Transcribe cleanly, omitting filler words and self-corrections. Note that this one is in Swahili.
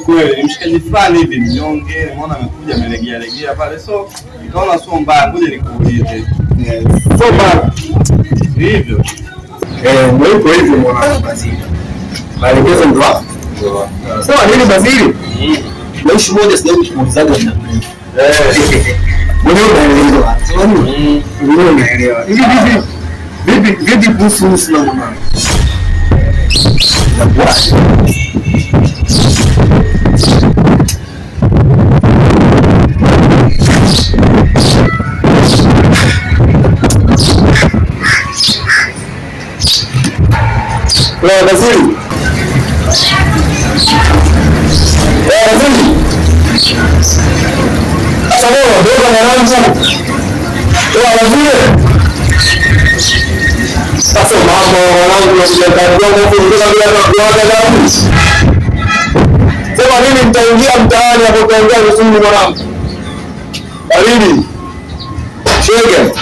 Kweli ni mshikaji fulani hivi mnyonge, nimeona amekuja amelegea legea pale, so nikaona sio mbaya, ngoja nikuulize. So bad. Hivyo Eh, ndio iko hivyo mwanangu Bazili. Maelekezo ndio hapo. Sema nini Bazili? Naishi moja sijawahi kumuulizaga muda mrefu. Mwenyewe unaelewa. Sema nini? Mwenyewe unaelewa. Hivi vipi vipi vipi kuhusu Husna mwanangu? Inakuwaje? Wewe Bazili. Wewe Bazili. Sasa wewe ndio mwanangu. Wewe Bazili. Sasa mambo mwanangu usijakaribia huko kutoka bila kuaga damu. Sema nini mtaingia mtaani hapo kuongea vizuri mwanangu. Baridi. Shege.